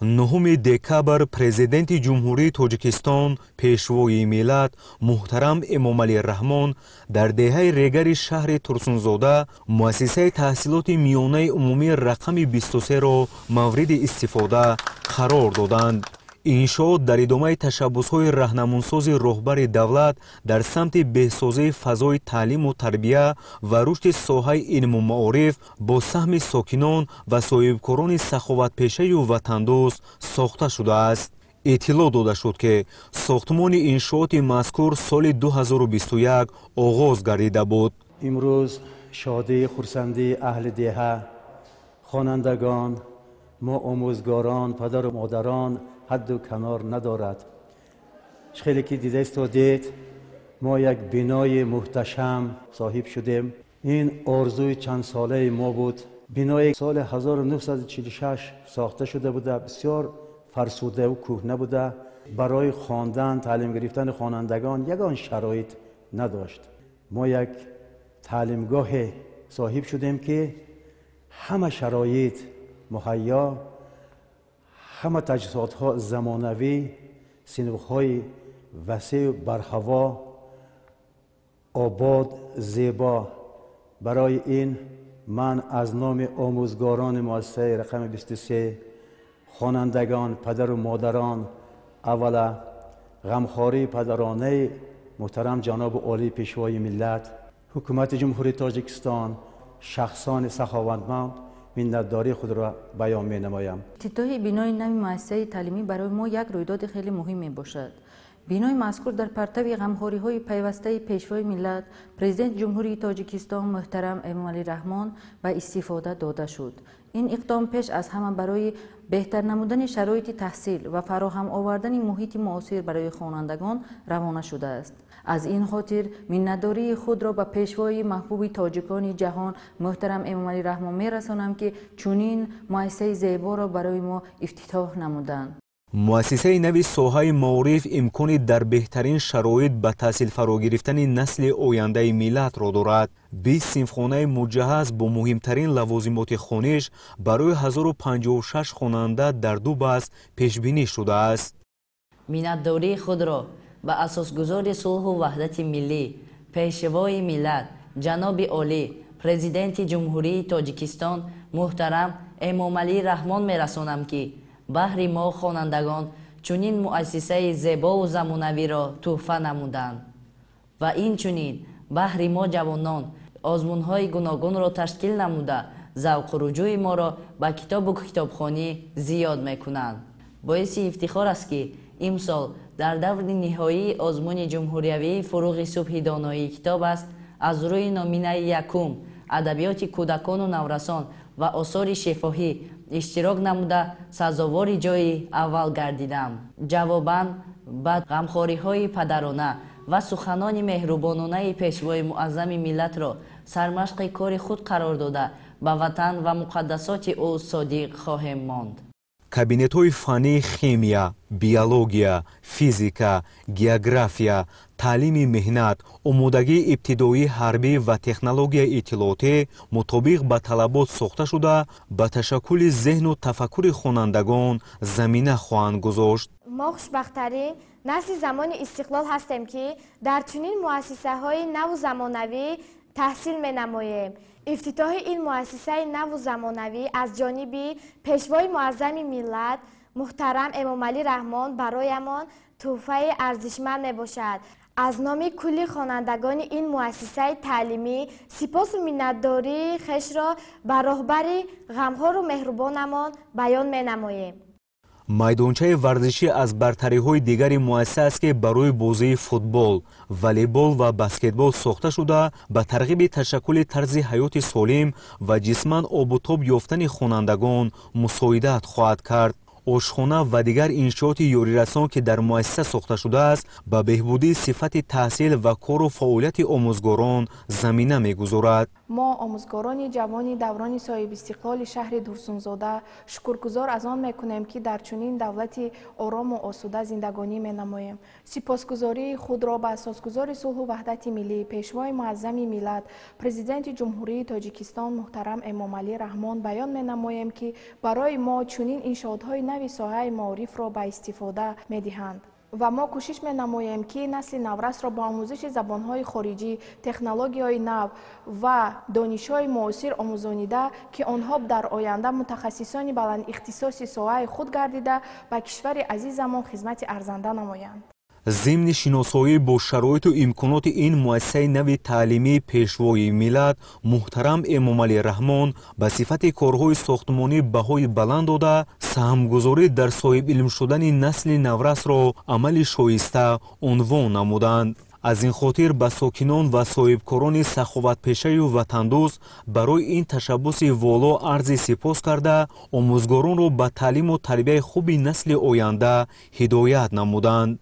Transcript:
9 декабр Президенти Ҷумҳурии Тоҷикистон, Пешвои миллат муҳтарам Эмомалӣ Раҳмон дар деҳаи Регари шаҳри Турсунзода муассисаи таҳсилоти миёнаи умумии рақами 23-ро мавриди истифода қарор доданд. Иншоот дар идомаи ташаббусҳои раҳнамунсози роҳбари давлат дар самти беҳсозии фазои таълиму тарбия ва рушди соҳаи илму маориф бо саҳми сокинон ва соҳибкорони саховатпешаю ватандӯст сохта шудааст. Иттилоъ дода шуд, ки сохтмони иншооти мазкур соли 2021 оғоз гардида буд. Имрӯз шодии хурсандии аҳли деҳа, хонандагон, мо омӯзгорон, падару модарон ҳадду канор надорад. Хеле ки дида истодед, мо як бинои муҳташам соҳиб шудем. Ин орзуи чандсолаи мо буд. Бинои соли 1946 сохта шуда буда, бисёр фарсудаву кӯҳна буда, барои хондан, таълим гирифтани хонандагон ягон шароит надошт. Мо як таълимгоҳе соҳиб шудем, ки ҳама шароит муҳайё, ҳама таҷҳизотҳо замонавӣ, синфҳои васеъ, барҳаво, обод, зебо. Барои ин ман аз номи омӯзгорони муассисаи рақами 23, хонандагон, падару модарон, аввала ғамхории падаронаи муҳтарам ҷаноби олии Пешвои миллат, ҳукумати Ҷумҳурии Тоҷикистон, шахсони саховатманд миннатдории худро баён менамоям. Ифтитоҳи бинои нави муассисаи таълимӣ барои мо як рӯйдоди хеле муҳим мебошад. Бинои мазкур дар партави ғамхориҳои пайвастаи Пешвои миллат, Президенти Ҷумҳурии Тоҷикистон муҳтарам Эмомалӣ Раҳмон ба истифода дода шуд. Ин иқдом пеш аз ҳама барои беҳтар намудани шароити таҳсил ва фароҳам овардани муҳити муосир барои хонандагон равона шудааст. Аз ин хотир миннатдории худро ба пешвои маҳбуби тоҷикони ҷаҳон муҳтарам Эмомалӣ Раҳмон мерасонам, ки чунин муассисаи зеборо барои мо ифтитоҳ намуданд. Муассисаи нави соҳаи маориф имкони дар беҳтарин шароит ба таҳсил фаро гирифтани насли ояндаи миллатро дорад. 20 синфхонаи муҷаҳҳаз бо муҳимтарин лавозимоти хониш барои 1056 хонанда дар ду баст пешбинӣ шудааст. Миннатдории худро ба асосгузори сулҳу ваҳдати миллӣ, Пешвои миллат, ҷаноби олӣ, Президенти Ҷумҳурии Тоҷикистон муҳтарам Эмомалӣ Раҳмон мерасонам, ки баҳри мо хонандагон чунин муассисаи зебову замонавиро тӯҳфа намуданд ва инчунин баҳри мо ҷавонон озмунҳои гуногунро ташкил намуда, завқу руҷӯи моро ба китобу китобхонӣ зиёд мекунанд. Боиси ифтихор аст, ки имсол дар даври ниҳоии озмуни ҷумҳуриявии «Фуруғи субҳи доноии китоб аст» аз рӯи номинаи якум адабиёти кӯдакону наврасон ва осори шифоҳӣ иштирок намуда, сазовори ҷойи аввал гардидам. Ҷавобан ба ғамхориҳои падарона ва суханони меҳрубононаи Пешвои муаззами миллатро сармашқи кори худ қарор дода, ба ватан ва муқаддасоти ӯ содиқ хоҳем монд. Кабинетҳои фаннии химия, биология, физика, география, таълими меҳнат, омодагии ибтидоии ҳарбӣ ва технологияи иттилоотӣ мутобиқ ба талабот сохта шуда, ба ташаккули зеҳну тафаккури хонандагон замина хоҳанд гузошт. Мо хушбахттарин насли замони истиқлол ҳастем, ки дар чунин муассисаҳои наву замонавӣ таҳсил менамоем. Ифтитоҳи ин муассисаи наву замонавӣ аз ҷониби Пешвои муаззами миллат муҳтарам Эмомалӣ Раҳмон бароямон тӯҳфаи арзишманд мебошад. Аз номи кулли хонандагони ин муассисаи таълимӣ сипосу миннатдории хешро ба роҳбари ғамхору меҳрубонамон баён менамоем. Майдончаи варзишӣ аз бартариҳои дигари муассиса аст, ки барои бозии футбол, волейбол ва баскетбол сохта шуда, ба тарғиби ташаккули тарзи ҳаёти солим ва ҷисман обутоб ёфтани хонандагон мусоидат хоҳад кард. Ошхона ва дигар иншооти ёрирасон, ки дар муассиса сохта шудааст, ба беҳбудии сифати таҳсил ва кору фаъолияти омӯзгорон замина мегузорад. Мо, омӯзгорони ҷавони даврони соҳибистиқлоли шаҳри Турсунзода, шукргузор аз он мекунем, ки дар чунин давлати орому осуда зиндагонӣ менамоем. Сипосгузории худро ба асосгузори сулҳу ваҳдати миллӣ, Пешвои муаззами миллат, Президенти Ҷумҳурии Тоҷикистон муҳтарам Эмомалӣ Раҳмон баён менамоем, ки барои мо чунин иншоотҳои нави соҳаи маорифро ба истифода медиҳанд. Ва мо кӯшиш менамоем, ки насли наврасро ба омӯзиши забонҳои хориҷӣ, технологияҳои нав ва донишҳои муосир омӯзонида, ки онҳо дар оянда мутахассисони баландихтисоси соҳаи худ гардида, ба кишвари азизамон хизмати арзанда намоянд. Зимни шиносоӣ бо шароиту имконоти ин муассисаи нави таълимии Пешвои миллат муҳтарам Эмомалӣ Раҳмон ба сифати корҳои сохтмонӣ баҳои баланд дода, саҳмгузорӣ дар соҳибилм шудани насли наврасро амали шоиста унвон намуданд. Аз ин хотир ба сокинон ва соҳибкорони саховатпешаю ватандӯст барои ин ташаббуси воло арзи сипос карда, омӯзгоронро ба таълиму тарбияи хуби насли оянда ҳидоят намуданд.